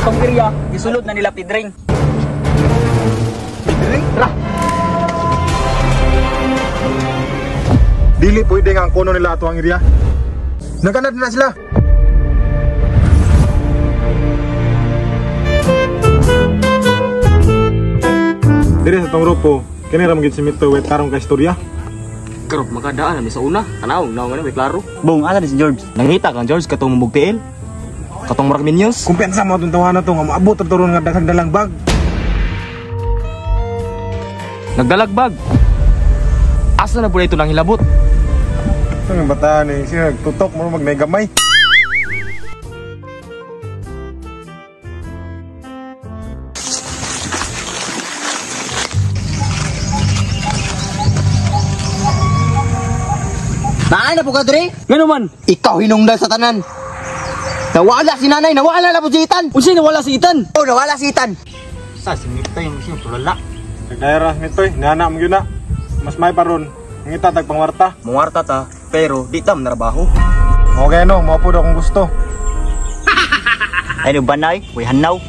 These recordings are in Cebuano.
Atong area, gisulod na nila Pidring. Pidring? Ra. Dili pwede nga ang kuno nila ato ang area. Nagkanad na sila. Diri sa tong grupo, kini ra man gid si Mito way tarong ka istorya. Karon makadaan na sa una. Tanaw, naw nga may klaro. Bong, asa ni si George? Nangita kang George katong mubugtiil. Katong murag minions. Kumpiyansa mo atong tawanan to nga moabot ang turon nga daghang dalang bag. Nagdalagbag. Asa na pud ito nang hilabot? Ang bata ni siya nagtutok mo mag gamay. Naa na po ka dre? Ngano man? Ikaw hinungdan sa tanan. Nawala si nanay, nawala na po si Itan. Unsay nawala si Itan? Oh, nawala si Itan. Sa si Mitoy siyang tulala. Nagdayara Mitoy, nana mo gyud na. Mas may paron. Ngita tag pangwarta. Mungwarta ta, pero di ta manarbaho. Okay no, mao pud akong gusto. Ay no banay, way hanaw.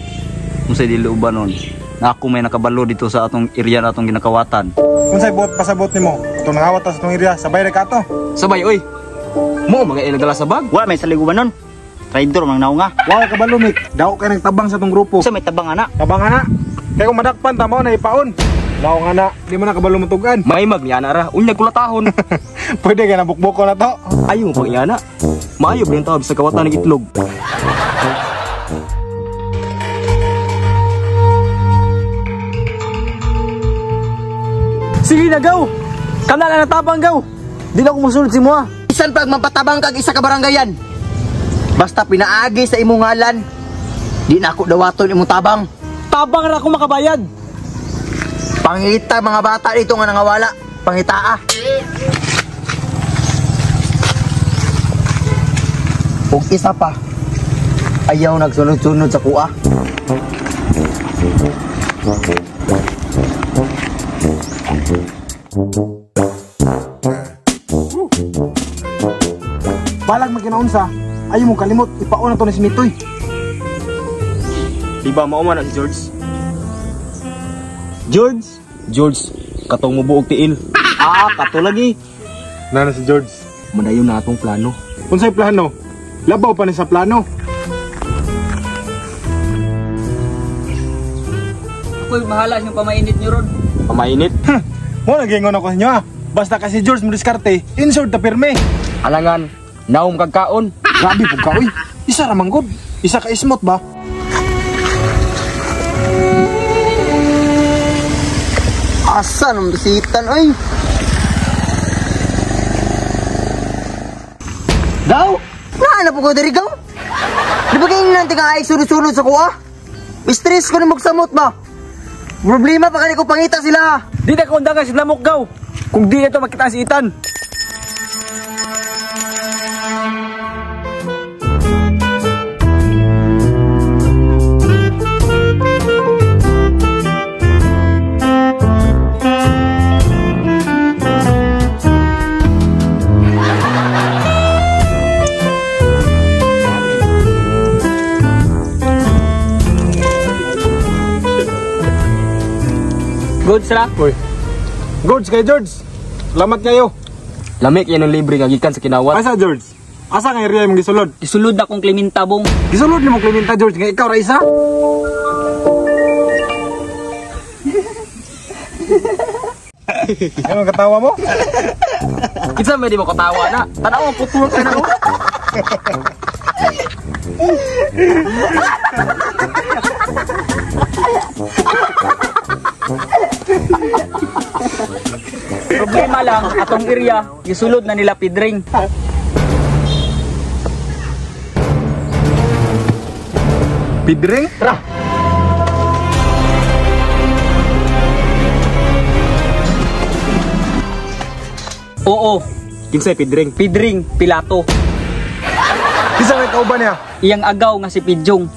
Unsay dili uban nun? Na ako may nakabalo dito sa atong area na atong ginakawatan. Unsay buot pasabot nimo? Atong nangawat ta sa atong area, sabay ra ka ato. Sabay oy. Mo mga inagdala sa bag. Wa may salig uban nun. Traidor mang naunga. Wa kabalo mik. Daw kay nagtabang sa atong grupo. Unsa may tabang ana? Tabang ana. Kay kung madakpan ta mao na ipaon. Laong ana, di mo na kabalo matugan. May mag ni ana ra, unya kulatahon. Pwede ka na bukboko na to. Ayo mo pang iana. Maayo ba yung tawag sa kawatan ng itlog? Sige na gaw. Kana na natabang gaw. Di na ako musulod si Moa. Isan pag mapatabang kag isa ka barangayan. Basta pinaagi sa imong ngalan, di na ako dawaton imong tabang. Tabang ra ako makabayad. Pangita mga bata dito nga nangawala. Pangitaa. Ug isa pa, ayaw nagsunod-sunod sa kuha. Balag magkinaunsa, ayaw mo kalimot, ipaon na to ni si Mitoy. Di ba mao man na si George? George? George, katong mubuog tiil. Ah, kato lagi. Nana si George. Madayon na atong plano. Unsay plano? Labaw pa ni sa plano. Ako'y bahala siyang pamainit niyo ron. Pamainit? Mo nagingon ako sa inyo ah. Basta kasi George mo diskarte, insert ta pirme. Alangan, naom kagkaon. Grabe pud ka oy. Isa ra man gud. Isa ka ismot ba? Asa nang si Itan oy? Gaw? Naa na po ko diri gaw? Di ba kayo nang tiga ay sunod-sunod sa kuha? Stress ko na magsamot ba? Problema pa kani ko pangita sila. Di na kaundangan si Lamok gaw. Kung di na to makita si Itan. Good sila. Uy. George kay George. Salamat kayo. Lamik yan ang libre nga gikan sa kinawat. Asa George? Asa nga area imong gisulod? Isulod na kong Clementa bong. Gisulod nimo Clementa George nga ikaw ra isa. Ano katawa mo? Kinsa may di mo katawa na? Tanaw ang putol ka na. Problema lang atong area gisulod na nila Pidring. Pidring? Ra. Oo, Kinsay Pidring? Pidring Pilato. Kinsa may kauban niya? Iyang agaw nga si Pidjong.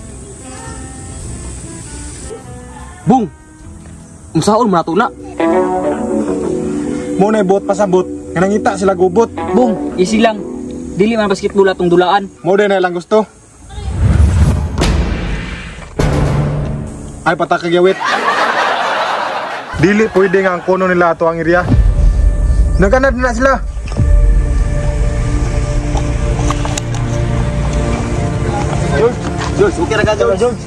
Bung. Unsaon man ato na? Mo na buot pasabot nga nangita sila gubot. Bung, easy lang. Dili man basketball atong dulaan. Mo din na lang gusto. Ay patakag yawit. Dili pwede nga ang kuno nila ato ang area. Nagkanad na sila. George, okay ra ka, George?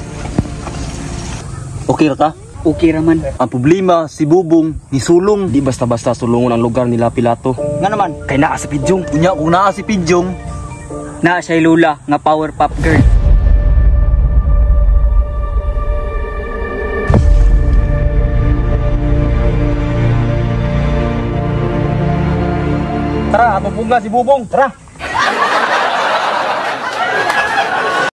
Okay ra ka? Okay ra man. Ang problema, si Bubong, ni Sulong. Di basta-basta sulungon ang lugar nila Pilato. Nga naman, Kay naa sa Pidyong. Unya, kung naa si Pidyong, naa siya lula nga power pop girl. Tara, atong pugna si Bubong. Tara.